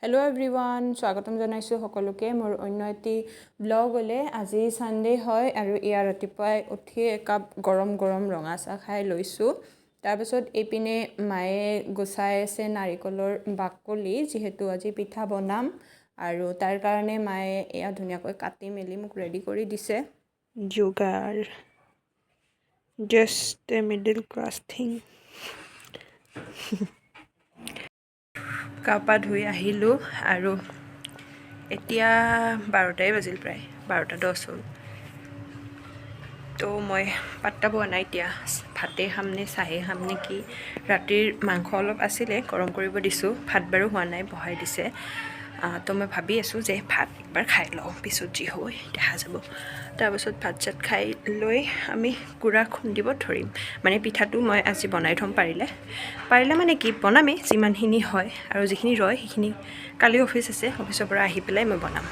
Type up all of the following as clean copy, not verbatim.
Hello' everyone, স্বাগতম জনাইছোঁ সকলোকে মোৰ অন্য এটি ব্লগলৈ। আজি ছানডে' হয় আৰু এয়া ৰাতিপুৱাই উঠি একাপ গৰম গৰম ৰঙা চাহ খাই লৈছোঁ। তাৰপাছত এইপিনে মায়ে গুচাই আছে নাৰিকলৰ বাকলি, যিহেতু আজি পিঠা বনাম আৰু তাৰ কাৰণে মায়ে এয়া ধুনীয়াকৈ কাটি মেলি মোক ৰেডি কৰি দিছে। যোগাৰ, just a middle class thing. গা পা ধুই আহিলোঁ আৰু এতিয়া 12টাই বাজিল, প্ৰায় 12টা 10 হ'ল। তো মই পাত্তা পোৱা নাই এতিয়া ভাতেই খাম নে চাহেই খাম নে কি। ৰাতিৰ মাংস অলপ আছিলে, গৰম কৰিব দিছোঁ, ভাত বাৰু হোৱা নাই, বহাই দিছে। তো মই ভাবি আছোঁ যে ভাত একবাৰ খাই লওঁ, পিছত যি হয় দেখা যাব। তাৰপাছত ভাত চাত খাই লৈ আমি গুড়া খুন্দিব ধৰিম, মানে পিঠাটো মই আজি বনাই থ'ম পাৰিলে। পাৰিলে মানে কি, বনামেই যিমানখিনি হয়, আৰু যিখিনি ৰয় সেইখিনি কালি অফিচ আছে, অফিচৰ পৰা আহি পেলাই মই বনাম।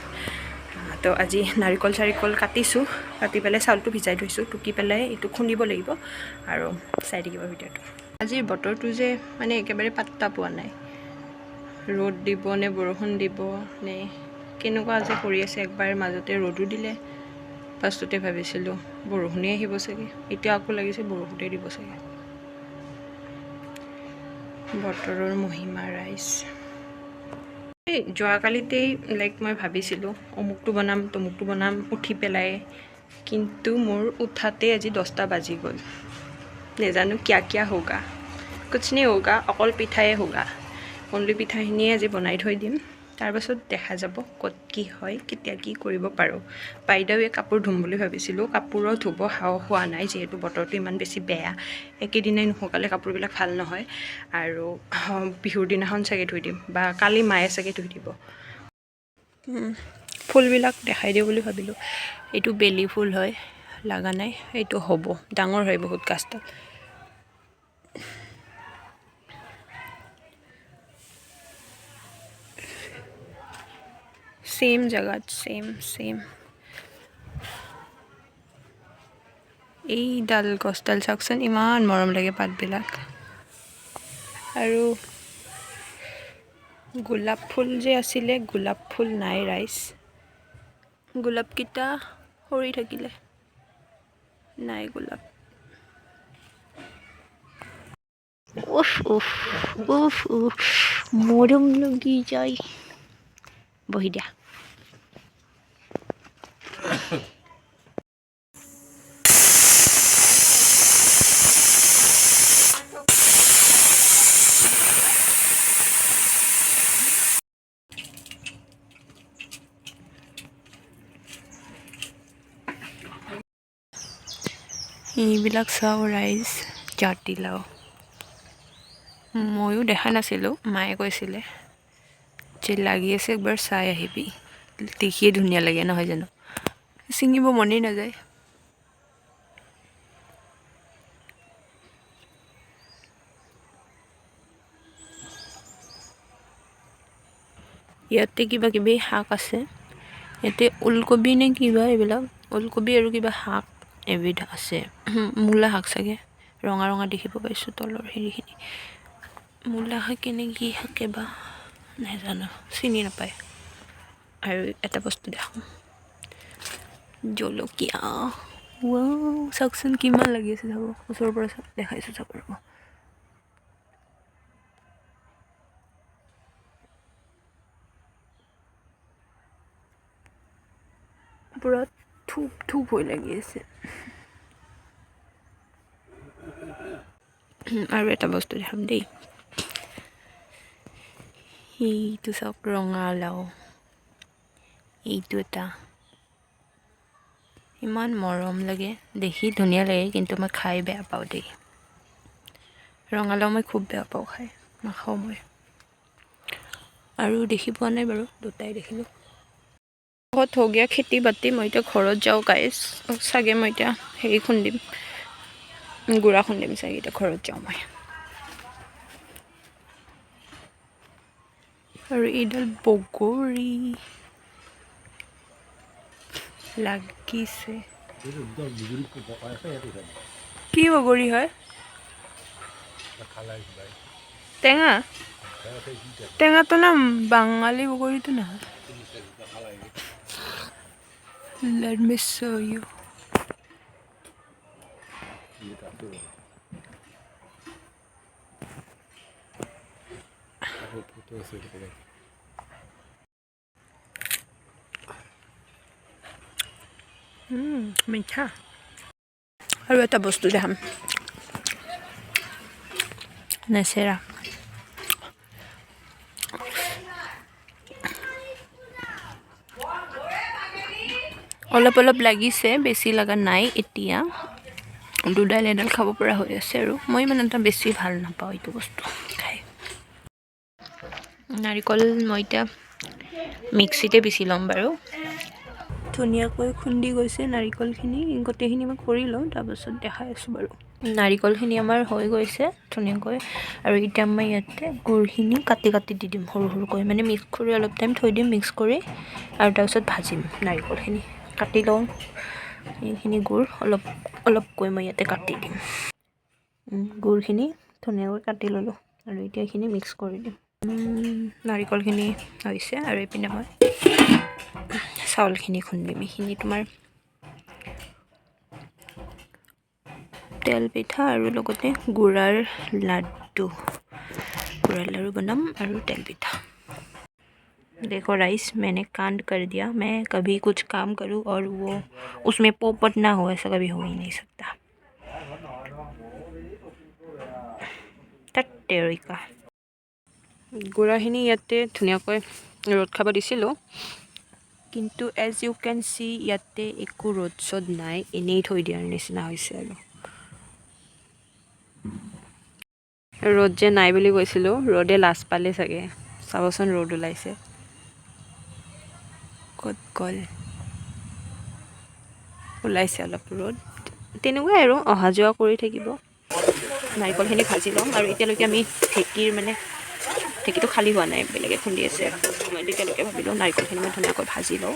তো আজি নাৰিকল চাৰিকল কাটিছোঁ, কাটি পেলাই চাউলটো ভিজাই থৈছোঁ, টুকি পেলাই এইটো খুন্দিব লাগিব আৰু চাই থাকিব ভিডিঅ'টো। আজিৰ বতৰটো যে মানে একেবাৰে পাত্তা পোৱা নাই, ৰ'দ দিব নে বৰষুণ দিব নে কেনেকুৱা যে কৰি আছে। একবাৰ মাজতে ৰ'দো দিলে, ফাৰ্ষ্টতে ভাবিছিলোঁ বৰষুণেই আহিব চাগে, এতিয়া আকৌ লাগিছে বৰষুণেই দিব চাগে। বতৰৰ মহিমা ৰাইজ। এই যোৱাকালিতেই লাইক মই ভাবিছিলোঁ অমুকটো বনাম তমুকটো বনাম উঠি পেলাই, কিন্তু মোৰ উঠাতেই আজি 10টা বাজি গ'ল। নেজানো কিয়া কিয়া হোগা, কুছ নেই হোগা, অকল পিঠায়ে হোগা। অনলি পিঠাখিনিয়ে আজি বনাই থৈ দিম, তাৰপাছত দেখা যাব ক'ত কি হয়, কেতিয়া কি কৰিব পাৰোঁ। বাইদেৱে কাপোৰ ধুম বুলি ভাবিছিলোঁ, কাপোৰো ধুব সাহস হোৱা নাই, যিহেতু বতৰটো ইমান বেছি বেয়া, একেদিনাই নুশুকালে কাপোৰবিলাক ভাল নহয়। আৰু বিহুৰ দিনাখন চাগে ধুই দিম, বা কালি মায়ে চাগে ধুই দিব। ফুলবিলাক দেখাই দিওঁ বুলি ভাবিলোঁ। এইটো বেলি ফুল হয়, লগা নাই, এইটো হ'ব ডাঙৰ হয় বহুত গাছডাল। ছেম জেগাত ছেম ছেম। এইডাল গছডাল চাওকচোন, ইমান মৰম লাগে পাতবিলাক। আৰু গোলাপ ফুল যে আছিলে, গোলাপ ফুল নাই ৰাইজ, গোলাপকেইটা সৰি থাকিলে, নাই গোলাপ। উফ উফ উফ উফ, মৰম লাগি যায়। বহি দিয়া। এইবিলাক চাওঁ ৰাইজ, জাতিলাও ময়ো দেখা নাছিলোঁ, মায়ে কৈছিলে যে লাগি আছে একবাৰ চাই আহিবি, দেখিয়ে ধুনীয়া লাগে নহয় জানো, ছিঙিব মনেই নাযায়। ইয়াতে কিবা কিবি শাক আছে, ইয়াতে ওলকবি নে কিবা, এইবিলাক ওলকবি আৰু কিবা শাক এবিধ আছে, মূলা শাক চাগে, ৰঙা ৰঙা দেখিব পাইছোঁ তলৰ হেৰিখিনি। মূলা শাক নে কি শাকে বা নাজানো, চিনি নাপায়। আৰু এটা বস্তু দেখাওঁ, জলকীয়া। ৱাও, চাওকচোন কিমান লাগি আছে, চাব ওচৰৰ পৰা দেখাইছোঁ, চাব ৰ'ব। পূৰা থোপ থোপ হৈ লাগি আছে। আৰু এটা বস্তু দেখাম দেই, এইটো চাওক ৰঙালাও, এইটো এটা ইমান মৰম লাগে, দেখি ধুনীয়া লাগে, কিন্তু মই খাই বেয়া পাওঁ দেই। ৰঙালাও মই খুব বেয়া পাওঁ খাই, নাখাওঁ মই। আৰু দেখি পোৱা নাই বাৰু, দুটাই দেখিলোঁ। বহুত হৈ গিয়া খেতি বাতি, মই এতিয়া ঘৰত যাওঁ গাইজ। চাগে মই এতিয়া হেৰি খুন্দিম, গুড়া খুন্দিম চাগে, এতিয়া ঘৰত যাওঁ মই। আৰু এইডাল বগৰী লাগিছে, কি বগৰী হয়, টেঙা। টেঙাটো না, বাঙালী বগৰীটো নহয়। Let me show you. মিঠা। আৰু এটা বস্তু দেখাম, নেচেৰা। অলপ অলপ লাগিছে, বেছি লগা নাই। এতিয়া দুডাল এডাল খাব পৰা হৈ আছে। আৰু মই ইমান এটা বেছি ভাল নাপাওঁ এইটো বস্তু খাই। নাৰিকল মই এতিয়া মিক্সিতে পিচি ল'ম বাৰু। ধুনীয়াকৈ খুন্দি গৈছে নাৰিকলখিনি। গোটেইখিনি মই কৰি লওঁ, তাৰপাছত দেখাই আছোঁ বাৰু। নাৰিকলখিনি আমাৰ হৈ গৈছে ধুনীয়াকৈ। আৰু এতিয়া মই ইয়াতে গুড়খিনি কাটি কাটি দি দিম সৰু সৰুকৈ, মানে মিক্স কৰি অলপ টাইম থৈ দিম মিক্স কৰি, আৰু তাৰপিছত ভাজিম। নাৰিকলখিনি কাটি লওঁ। এইখিনি গুড় অলপ অলপকৈ মই ইয়াতে কাটি দিম। গুড়খিনি ধুনীয়াকৈ কাটি ল'লোঁ আৰু এতিয়া এইখিনি মিক্স কৰি দিম। নাৰিকলখিনি হৈছে আৰু এইপিনে মই চাউলখিনি খুন্দিম। এইখিনি তোমাৰ তেল পিঠা আৰু লগতে গুড়াৰ লাড্ডু, গুড়াৰ লাড়ু বনাম আৰু তেল পিঠা। देखो राइस, मैंने कांड कर दिया। मैं कभी कुछ काम करूँ और वो उसमें पोपट ना हो, ऐसा कभी हो ही नहीं सकता। তেৰিকা, গুড়াখিনি ইয়াতে ধুনীয়াকৈ ৰ'দ খাব দিছিলোঁ, কিন্তু এজ ইউ কেন চি, ইয়াতে একো ৰ'দ চ'দ নাই, এনেই থৈ দিয়াৰ নিচিনা হৈছে। আৰু ৰ'দ যে নাই বুলি কৈছিলোঁ, ৰ'দে লাজ পালে চাগে। চাবচোন, ৰ'দ ওলাইছে। ক'ত গ'ল? ওলাইছে অলপ ৰ'দ। তেনেকুৱাই আৰু অহা যোৱা কৰি থাকিব। নাৰিকলখিনি ভাজি ল'ম। আৰু এতিয়ালৈকে আমি ঢেঁকীৰ, মানে ঢেঁকীটো খালী হোৱা নাই, বেলেগে খুন্দি আছে। মই তেতিয়ালৈকে ভাবিলোঁ নাৰিকলখিনি মই ধুনীয়াকৈ ভাজি লওঁ।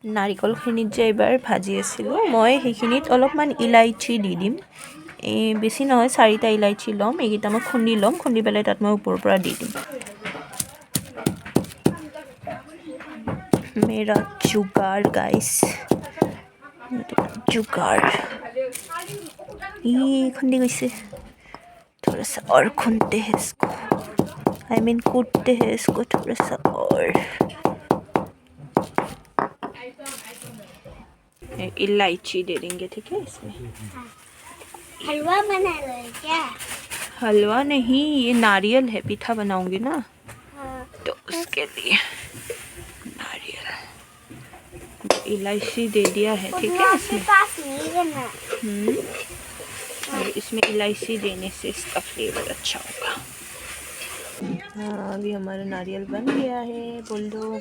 নাৰিকলখিনিত যে এইবাৰ ভাজি আছিলোঁ মই, সেইখিনিত অলপমান ইলাইচি দি দিম। এই বেছি নহয়, চাৰিটা ইলাইচি ল'ম। এইকেইটা মই খুন্দি ল'ম, খুন্দি পেলাই তাত মই ওপৰৰ পৰা দি দিম। मेरा जुगाड़ गाइस, जुगाड़। ये খুন্দি গৈছে। थोड़ा सा और खुनते हैं इसको, I mean कूटते हैं इसको थोड़ा सा और। इलायची दे देंगे, ठीक है, इसमें। हलवा बना लो क्या? हलवा नहीं, ये नारियल है, पीठा बनाऊंगी ना। हाँ। तो उसके लिए नारियल, इलायची दे दिया है, ठीक है। आपके इसमें पास नहीं है ना? और इसमें इलायची देने से इसका फ्लेवर अच्छा होगा। हाँ, अभी हमारा नारियल बन गया है, बोल दो।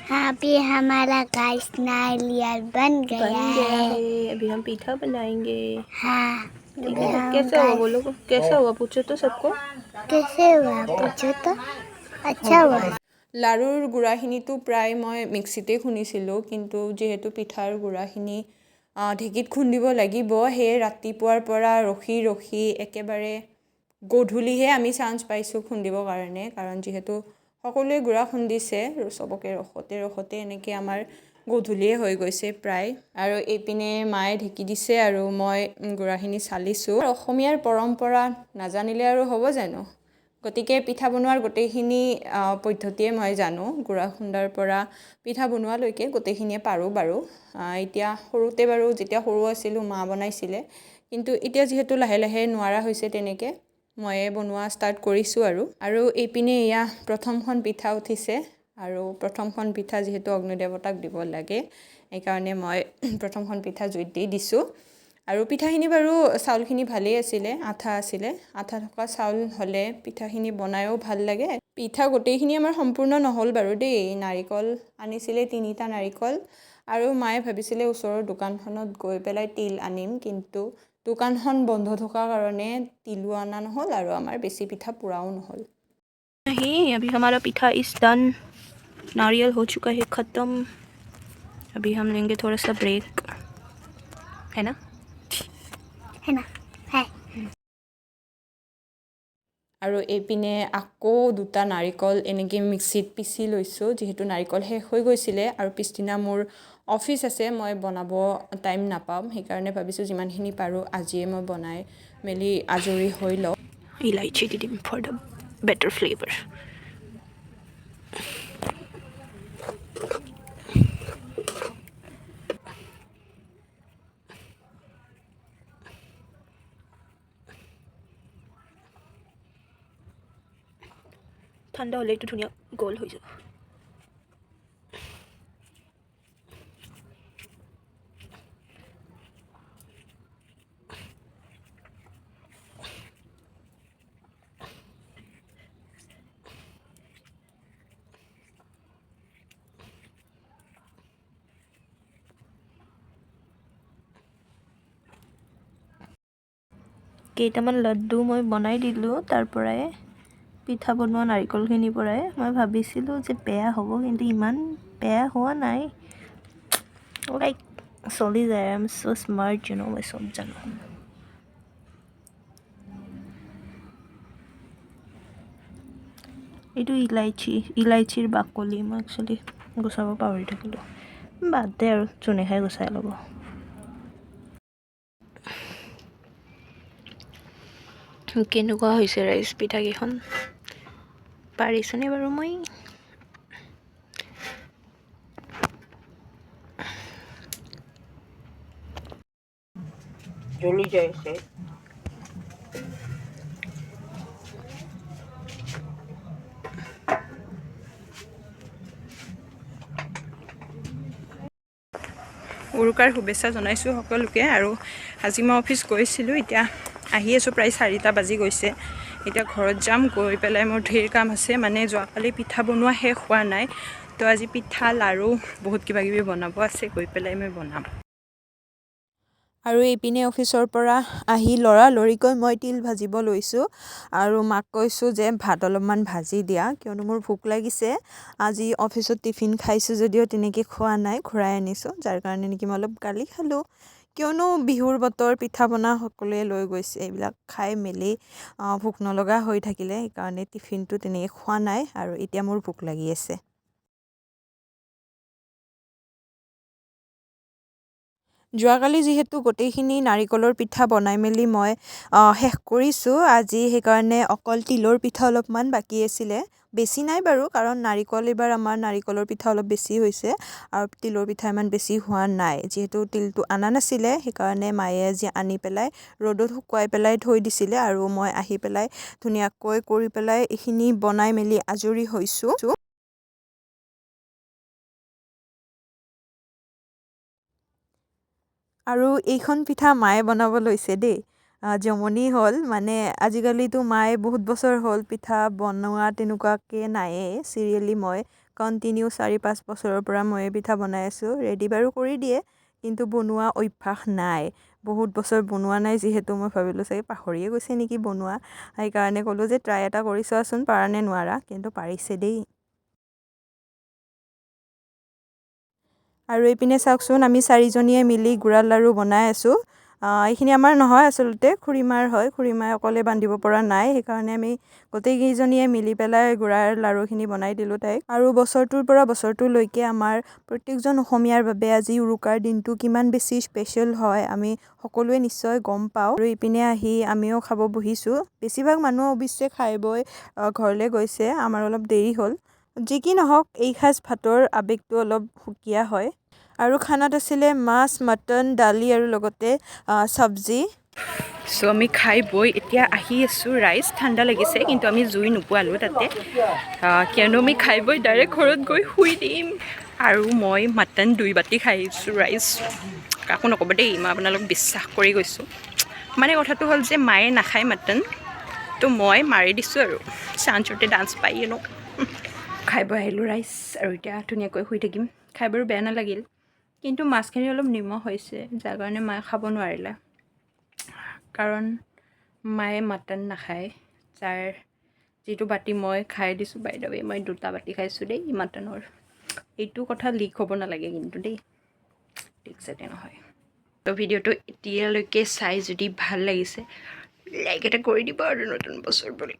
हाँ, अभी हमारा गाइस नारियल बन गया। बन गया है। है। अभी हम पीठा बनाएंगे। हाँ। ठीक अभी है। हम कैसा हुआ? गाइस- बोलो, कैसा हुआ? पूछो तो सबको। कैसे हुआ, पूछो तो। अच्छा हुआ। লাড়ুৰ গুড়াখিনিতো প্ৰায় মই মিক্সিতেই খুন্দিছিলোঁ, কিন্তু যিহেতু পিঠাৰ গুড়াখিনি ঢেঁকীত খুন্দিব লাগিব, সেয়ে ৰাতিপুৱাৰ পৰা ৰখি ৰখি একেবাৰে গধূলিহে আমি চান্স পাইছোঁ খুন্দিবৰ কাৰণে। কাৰণ যিহেতু সকলোৱে গুড়া খুন্দিছে, চবকে ৰখোঁতে ৰখোঁতে এনেকৈ আমাৰ গধূলিয়ে হৈ গৈছে প্ৰায়। আৰু এইপিনে মায়ে ঢেঁকী দিছে আৰু মই গুড়াখিনি চালিছোঁ। অসমীয়াৰ পৰম্পৰা নাজানিলে আৰু হ'ব জানো? গতিকে পিঠা বনোৱাৰ গোটেইখিনি পদ্ধতিয়ে মই জানো। গুড়া খুন্দাৰ পৰা পিঠা বনোৱালৈকে গোটেইখিনিয়ে পাৰোঁ বাৰু। এতিয়া সৰুতে বাৰু, যেতিয়া সৰু আছিলোঁ, মা বনাইছিলে, কিন্তু এতিয়া যিহেতু লাহে লাহে নোৱাৰা হৈছে, তেনেকৈ ময়ে বনোৱা ষ্টাৰ্ট কৰিছোঁ। আৰু এইপিনে এয়া প্ৰথমখন পিঠা উঠিছে। আৰু প্ৰথমখন পিঠা যিহেতু অগ্নিদেৱতাক দিব লাগে, সেইকাৰণে মই প্ৰথমখন পিঠা জুইত দি দিছোঁ। আৰু পিঠাখিনি বাৰু চাউলখিনি ভালেই আছিলে, আঠা আছিলে। আঠা থকা চাউল হ'লে পিঠাখিনি বনায়ো ভাল লাগে। পিঠা গোটেইখিনি আমাৰ সম্পূৰ্ণ নহ'ল বাৰু দেই। নাৰিকল আনিছিলে তিনিটা নাৰিকল, আৰু মায়ে ভাবিছিলে ওচৰৰ দোকানখনত গৈ পেলাই তিল আনিম, কিন্তু দোকানখন বন্ধ থকাৰ কাৰণে তিলো অনা নহ'ল আৰু আমাৰ বেছি পিঠা পোৰাও নহ'ল। नहीं, अभी हमारा पीठा is done. नारियल हो चुका है ख़त्म। अभी हम लेंगे थोड़ा सा ब्रेक, है ना? है ना, है। আৰু এইপিনে আকৌ দুটা নাৰিকল এনেকৈ মিক্সিত পিচি লৈছোঁ, যিহেতু নাৰিকল শেষ হৈ গৈছিলে আৰু পিছদিনা মোৰ অফিচ আছে, মই বনাব টাইম নাপাম। সেইকাৰণে ভাবিছোঁ যিমানখিনি পাৰোঁ আজিয়ে মই বনাই মেলি আজৰি হৈ লওঁ। ইলাইচি দি দিম ফৰ the better flavour. ঠাণ্ডা হ'লে এইটো ধুনীয়া গোল হৈ যাব। কেইটামান লাড্ডু মই বনাই দিলোঁ তাৰ পৰাই, পিঠা বনোৱা নাৰিকলখিনিৰ পৰাই। মই ভাবিছিলোঁ যে বেয়া হ'ব, কিন্তু ইমান বেয়া হোৱা নাই, লাইক চলি যায়। I am so smart, you know, মই চব জানো। এইটো ইলাইচি, ইলাইচিৰ বাকলি মই একচুৱেলি গুচাব পাহৰি থাকিলোঁ। বাদ দে আৰু, যোনে খাই গুচাই ল'ব। কেনেকুৱা হৈছে ৰাইজ পিঠাকেইখন, পাৰিছোঁনে বাৰু মই? জ্বলি যাইছে। উৰুকাৰ শুভেচ্ছা জনাইছোঁ সকলোকে। আৰু আজি মই অফিচ গৈছিলোঁ, এতিয়া আহি আছোঁ, প্ৰায় 4টা বাজি গৈছে। এতিয়া ঘৰত যাম, গৈ পেলাই মোৰ ঢেৰ কাম আছে। মানে যোৱাকালি পিঠা বনোৱা শেষ হোৱা নাই, তো আজি পিঠা লাড়ু বহুত কিবা কিবি বনাব আছে, গৈ পেলাই মই বনাম। আৰু এইপিনে অফিচৰ পৰা আহি লৰালৰিকৈ মই তিল ভাজিব লৈছোঁ আৰু মাক কৈছোঁ যে ভাত অলপমান ভাজি দিয়া, কিয়নো মোৰ ভোক লাগিছে। আজি অফিচত টিফিন খাইছোঁ যদিও তেনেকৈ খোৱা নাই, ঘূৰাই আনিছোঁ, যাৰ কাৰণে নেকি মই অলপ গালি খালোঁ। কিয়নো বিহুৰ বতৰ, পিঠা পনা সকলোৱে লৈ গৈছে, এইবিলাক খাই মেলি ভোক নলগা হৈ থাকিলে, সেইকাৰণে টিফিনটো তেনেকৈ খোৱা নাই আৰু এতিয়া মোৰ ভোক লাগি আছে। যোৱাকালি যিহেতু গোটেইখিনি নাৰিকলৰ পিঠা বনাই মেলি মই শেষ কৰিছোঁ, আজি সেইকাৰণে অকল তিলৰ পিঠা অলপমান বাকী আছিলে, বেছি নাই বাৰু, কাৰণ নাৰিকল এইবাৰ আমাৰ নাৰিকলৰ পিঠা অলপ বেছি হৈছে আৰু তিলৰ পিঠা ইমান বেছি হোৱা নাই। যিহেতু তিলটো অনা নাছিলে, সেইকাৰণে মায়ে আজি আনি পেলাই ৰ'দত শুকুৱাই পেলাই থৈ দিছিলে আৰু মই আহি পেলাই ধুনীয়াকৈ কৰি পেলাই এইখিনি বনাই মেলি আজৰি হৈছোঁ। আৰু এইখন পিঠা মায়ে বনাব লৈছে দেই, জমনি হ'ল। মানে আজিকালিতো মায়ে বহুত বছৰ হ'ল পিঠা বনোৱা তেনেকুৱাকৈ নায়েই, চিৰিয়েলি মই কণ্টিনিউ 4-5 বছৰৰ পৰা ময়ে পিঠা বনাই আছোঁ। ৰেডি বাৰু কৰি দিয়ে, কিন্তু বনোৱা অভ্যাস নাই, বহুত বছৰ বনোৱা নাই যিহেতু মই ভাবিলোঁ চাগে পাহৰিয়ে গৈছে নেকি বনোৱা, সেইকাৰণে ক'লোঁ যে ট্ৰাই এটা কৰি চোৱাচোন পাৰা নে নোৱাৰা, কিন্তু পাৰিছে দেই। আৰু এইপিনে চাওকচোন আমি চাৰিজনীয়ে মিলি গুড়া লাড়ু বনাই আছোঁ। এইখিনি আমাৰ নহয়, আচলতে খুৰীমাৰ হয়, খুৰীমাই অকলে বান্ধিব পৰা নাই, সেইকাৰণে আমি গোটেইকেইজনীয়ে মিলি পেলাই গুড়াৰ লাড়ুখিনি বনাই দিলোঁ তাইক। আৰু বছৰটোৰ পৰা বছৰটোলৈকে আমাৰ প্ৰত্যেকজন অসমীয়াৰ বাবে আজি উৰুকাৰ দিনটো কিমান বেছি স্পেচিয়েল হয় আমি সকলোৱে নিশ্চয় গম পাওঁ। আৰু ইপিনে আহি আমিও খাব বহিছোঁ, বেছিভাগ মানুহ অৱশ্যে খাই বৈ ঘৰলৈ গৈছে, আমাৰ অলপ দেৰি হ'ল। যি কি নহওক এইসাঁজ ভাতৰ আৱেগটো অলপ সুকীয়া হয়। আৰু খানাত আছিলে মাছ, মটন, দালি আৰু লগতে চব্জি। চ' আমি খাই বৈ এতিয়া আহি আছোঁ ৰাইজ। ঠাণ্ডা লাগিছে, কিন্তু আমি জুই নোপোৱালোঁ তাতে, কিয়নো আমি খাই বৈ ডাইৰেক্ট ঘৰত গৈ শুই দিম। আৰু মই মটন 2 বাতি খাই আহিছোঁ ৰাইজ, কাকো নক'ব দেই, মই আপোনালোক বিশ্বাস কৰি গৈছোঁ। মানে কথাটো হ'ল যে মায়ে নাখায় মটন, তো মই মাৰি দিছোঁ আৰু চান্সতে ডান্স পাই ন। খাই বৈ আহিলোঁ ৰাইজ আৰু এতিয়া ধুনীয়াকৈ শুই থাকিম। খাই বাৰু বেয়া নালাগিল, কিন্তু মাছখিনি অলপ নিমখ হৈছে, যাৰ কাৰণে মায়ে খাব নোৱাৰিলে, কাৰণ মায়ে মটন নাখায়। যাৰ যিটো বাতি মই খাই দিছোঁ, বাই the ৱে মই 2টা বাতি খাইছোঁ দেই মটনৰ। এইটো কথা লিক হ'ব নালাগে কিন্তু দেই, ঠিক যাতে নহয়। তো ভিডিঅ'টো এতিয়ালৈকে চাই যদি ভাল লাগিছে লাইক এটা কৰি দিব আৰু নতুন বছৰ বুলি।